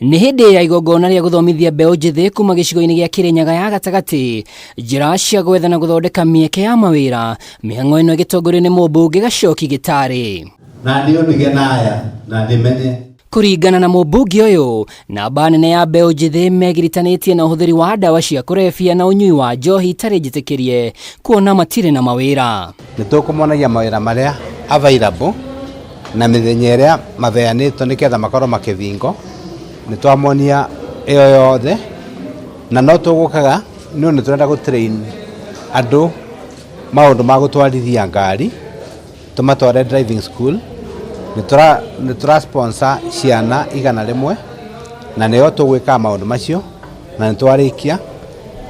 Nĩ hĩndĩ ya igongona rĩa gũthomithia mbeũ njĩthĩ kuma gĩcigo-inĩ gĩa Kĩrĩnyaga ya gatagatĩ njĩra cia gwetha na gũthondeka mĩeke ya mawĩra, mĩhang'o ĩno ĩgĩtongorio nĩ mũmbunge Gacoki Gĩtarĩ. Na niĩ ndige naya na ndĩmenye. Kũringana na mũmbunge ũyũ, namba nene ya mbeũ njĩthĩ megiritanĩtie na ũhũthĩri wa ndawa cia kũrebia na ũnyui wa njohi itarĩ njĩtĩkĩrie, kuona matirĩ na mawĩra. Nĩ tũkũmonagia mawĩra marĩa available na mĩthenya ĩrĩa maheanĩtwo nĩgetha makorwo makĩbingo. Nĩ twamonia ĩyo yothe na no tũgũkaga nĩ nĩ tũrenda gũ train andũ maũndũ ma gũtwarithia ngari, tũmatware driving school. Nĩ tũra sponsor ciana 100 na nĩo tũgwĩkaga maũndũ macio na nĩ twarĩkia.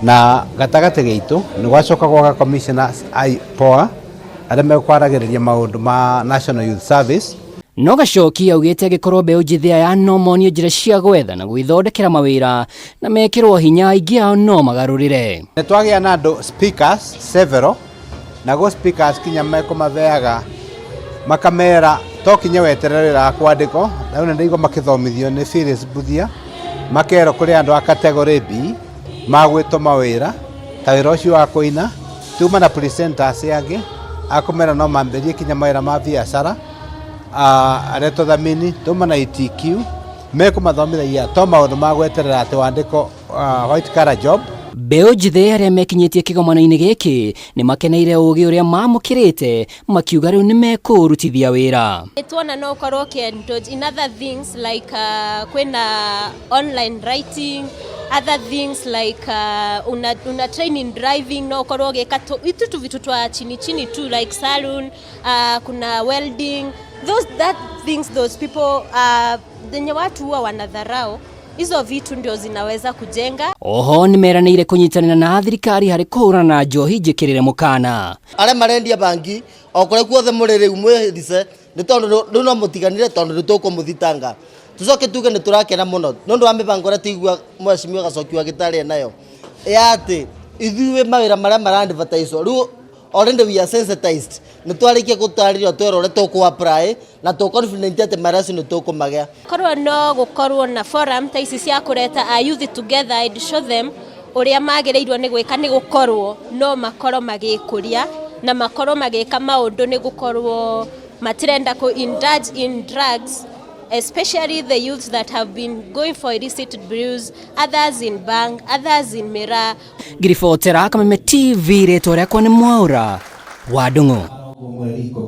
Na gatagatĩ gaitũ nĩ gwacoka gwoka commissioners a IPOA arĩa mekwaragĩrĩria maũndũ ma National Youth Service. No Gacoki augĩte angĩkorwo mbeũ njĩthĩ aya no monio njĩra cia gwetha na gwĩthondekera mawĩra na mekĩrwo hinya, aingĩ ao no magarũrĩre. Nĩ twagĩa na andũ speakers several, naguo speakers kinya mekũmabeaga makamera to kinya weterere wĩra wa kwandĩkwo. Rĩu nĩ ndaigua makĩthomithio nĩ Phyllis Mbuthia, makerwo kũrĩ andũ a category B magwĩtwo mawĩra ta wĩra ũcio wa kũina. Tuma na presenters angĩ akũmera no mambĩrie kinya mawĩra ma biacara arĩa tũthamini tuma na ETQ mekũmathomithagia to maũndũ ma gweterera atĩ wandĩkwo white collar job. Mbeũ njĩthĩ arĩa mekinyĩtie kĩgomano-inĩ gĩkĩ nĩ makeneire ũgĩ ũrĩa mamũkĩrĩte, makiuga rĩu nĩ mekũũrutithia wĩra. Tuona no ũkorwo ũkĩ in other things like kwĩna online writing, other things like una training driving, no ũkorwo ũgĩka itu tu vitu twa chini chini tu like saloon, kuna welding, those that things, those people zenye watu huwa wanadharau, hizo vitu ndio zinaweza kujenga. Oho nĩ meranĩire kũnyitanĩra na thirikari harĩ kũhũrana na njohi njĩkĩrĩre mũkana. Arĩa marendia bangi o kũrĩa guothe mũrĩ rĩu mwĩrice nĩ tondũ rĩu no mũtiganire tondũ nĩ tũkũmũthitanga. Tũcoke tuge nĩ tũrakena mũno nĩ ũndũ wa mĩbango ĩrĩa tũigua mheshimiwa Gacoki wa Gĩtarĩ nayo ya atĩ ithuĩ mawĩra marĩa mara-advertise rĩu already we are sensitized. Nĩ twarĩkia gũtarĩrio twerwo ũrĩa tũkũ apply na tũ confident atĩ mawĩra acio nĩ tũkũmagĩa. Korwo no gũkorwo na forum ta ici cia kũreta a youth together and show them ũrĩa magĩrĩirwo nĩ gwĩka, nĩ gũkorwo no makorwo magĩkũria na makorwo magĩka maũndũ, nĩ gũkorwo matirenda kũ indulge in drugs, especially the youths that have been going for illicit brews, others in bhang, others in miraa. Ngiribotera Kameme TV, rĩtwa rĩakwa nĩ Mwaũra wa Ndung'u.